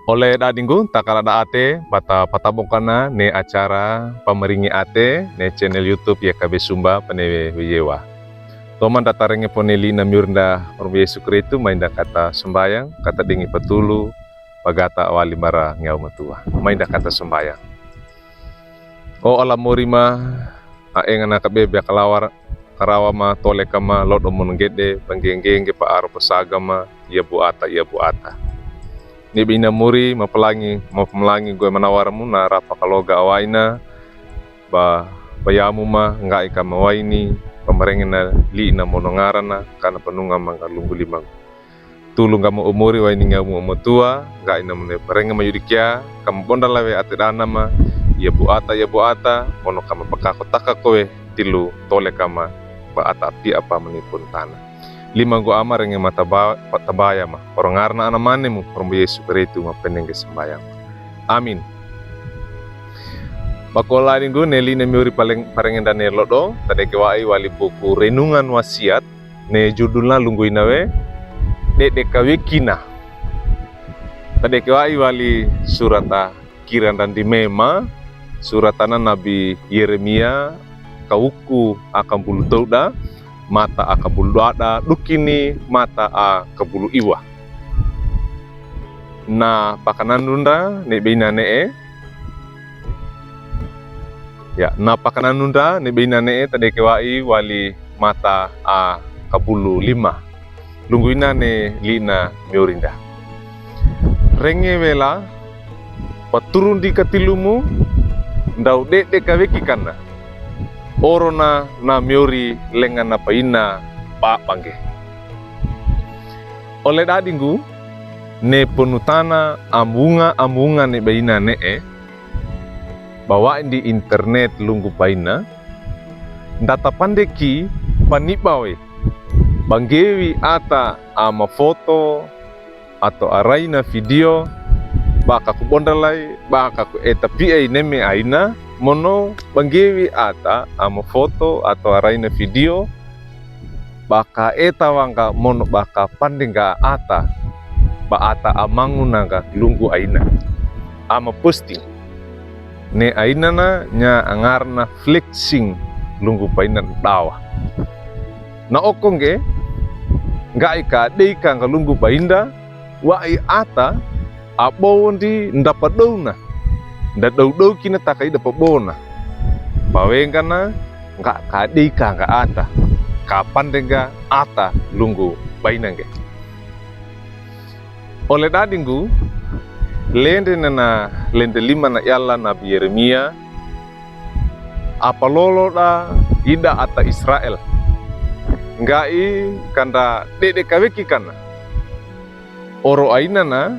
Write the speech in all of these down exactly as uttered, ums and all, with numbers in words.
Ole dadinggu, takala da ate, bata patabokana ne acara Pamaringi Ate ne channel YouTube Y K B Sumba Panewe Weyewa. Toman da tarenge po ne li'na miurinda Orombi Yesu Kristu, mainda kata sambayang, kata dingi patulu, pagata awali bara ngiyaw matua. Mainda kata sambayang. O Allah mori ma, a enga na kabe bia kalawar, karawa ma, toleka ma, lodo mon gede, bangge-ngge pa aro pasaga ma, iya buata, iya buata. Ne be ina mori, mapalangi, mapalangi gowe manawar mu na rapa kaloga awaina, ba, bayamu ma, ngga'i ka mawaini, pamarenge na li'na mono ngarana, kana panunga mangga lunggu limang. Tulung kama umuri waini ngiyaw mu matua, ngga'i na mone parenge ma yudi kia, kama bondala we ate dana ma, iya buata, iya buata, mono kama pakako taka kowe, tilu toleka ma, ba ata api apa manipun tana. Lima go ama renge ma taba-, tabaya ma, oro ngarana ana mane mu, Orombi Yesu Kristu ma penengge sambayang. Amin. Bakola dinggu ne li'na miuri paleng-, parengenda ne lodo, tadeke wa'i wali buku Renungan Wasiat, ne judulna lunggu ina we, Dedeka Wekina. Tadeke wa'i wali surata Kiranda Ndimema, suratana Nabi Yeremia, kawuku akambulu towda, mata akambulu dowada, dukini mata akambulu iwa. Na pakananunda ne be ina ne'e, Ya, na pakananunda ne be ina ne'e tadeke wa'i wali mata akambulu lima. Lunggu ina ne li'na miurinda. Renge wela, paturundi katilumu, ndaw dedeka weki kana. Orona na miuri lenga na paina ba bangge. Ole dadinggu, ne ponutana amuwunga-amuwunga ne be ina ne'e, ba wa'i ndi internet lunggu paina, ndatapandeki paniba we, banggewi ata amafoto, ato araina video, ba kaku bondalai, ba kaku eta pi'ai neme aina, mono banggewi ata amafoto, ato araina video, ba ka eta wangga mono ba ka pandengga ata, ba ata amangu nangga lunggu aina. Amaposting. Ne aina na nya angarna flexing lunggu paina dawa. Na oko ngge, ngga'i ka adei ka ngga lunggu painda, wa'i ata, abowondi ndapadowna, ndadow-dow kina taka ida pabowona. Pawenggana, ngga ka adei ka ngga ata, ka pandengga ata lunggu paina ngge. Ole dadinggu, lende nena, lende lima na yala Nabi Yeremia, apalolo da ida ata Israel. Ngga'i ka nda dedeka weki kana. Oro aina na,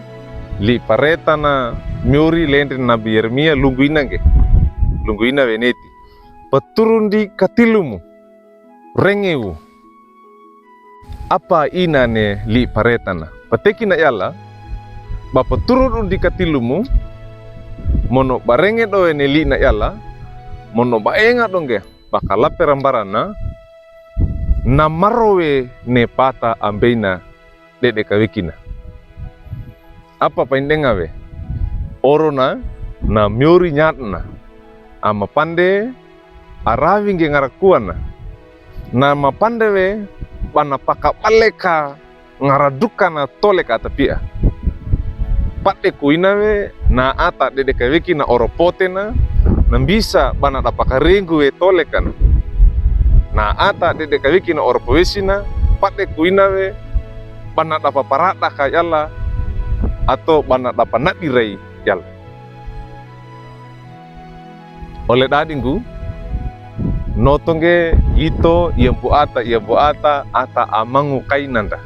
li'i pareta na miuri lende Nabi Yeremia lunggu ina ngge. Lunggu ina we neti. Paturundi katilumu. Rengewu. Apa ina ne li'i pareta na. Pateki na yala, ba paturundi katilumu, mono ba renge do we ne li'i na yala, mono ba enga do ngge, ba kalape rambarana, na maro we ne pata ambeina dedeka wekina. Apa paindenga we? Orona, na miuri nyadna. Amapande, arawi ngge ngarakuana. Na mapande we, ba na pakabaleka ngaraduka na toleka ata pi'a. Pade kuina we, na ata dedeka wekina oro potena, na mbisa ba na dapa karenggu we tolekana. Na ata dedeka wekina oro powesina, pade kuina we, ba na dapa paradaka yala, ato ba na dapa nadirai yala. Ole dadinggu, noto ngge ito iya buata, iya buata, ata amangu kaina nda.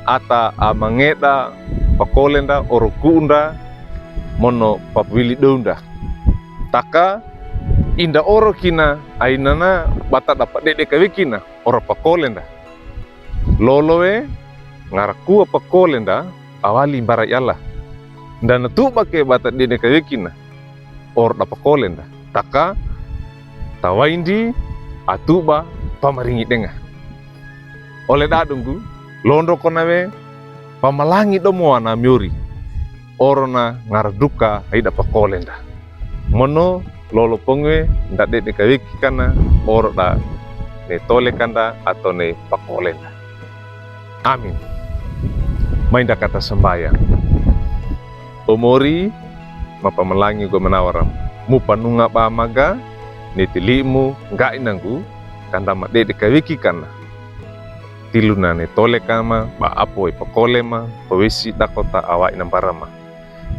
Ata amangeda pakolenda oro ku'unda, mono papawili downda. Taka, inda oro kina, aina na ba ta dapa dedeka wekina, oro pakolenda. Lolo we, ngarakua pakolenda, awali mbara yala. Nda na tuba ke ba ta dedeka wekina, oro dapa kolenda. Taka, tawaindi, atuba, pamaringi denga. Ole dadinggu, londo kona we, pamalangi domowa na miuri. oro na ngara duka aida pakolenda. Mono lolo pongue nda dede kaweki kana oro da ne tole kanda ato ne pakolenda. Amin. Mai nda kata sambayang. O Mori, mapamalangi go manawaram. Mupanunga ba maga, ne tilimu, ngga inanggu, kanda ma dede kaweki kana. Tilu na ne tole kama, ba apo e pakole ma, pawesi dakota awa ina mbarama.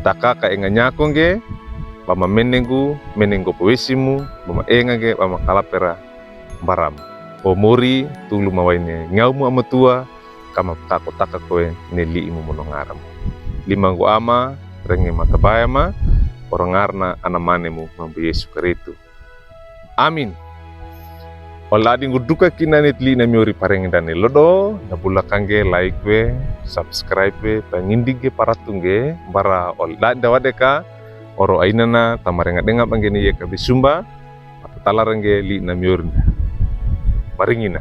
Takaka enga nyako ngge, ba ma menenggu, menenggo pawesimu, ba ma enga ngge, ba ma kalapera mbaram. O Mori, tulu ma waine ngawmu amatua, kama takotaka kowe ne limu mono ngaram. Lima nggo ama, renge matabayama, oro ngarna ana manemu mambo Yesu Karistu. Amin. Ole dadi nggo duka kina ne tili na miori parenge ndane lodo, na bula kangge like we, subscribe we, pangindingge paratu ngge, mbara ole dadi ndawadeka, oro ainana, tamarenga denga bangge ne yeka bisumba, matatala rengge li na miori nda. Maringina.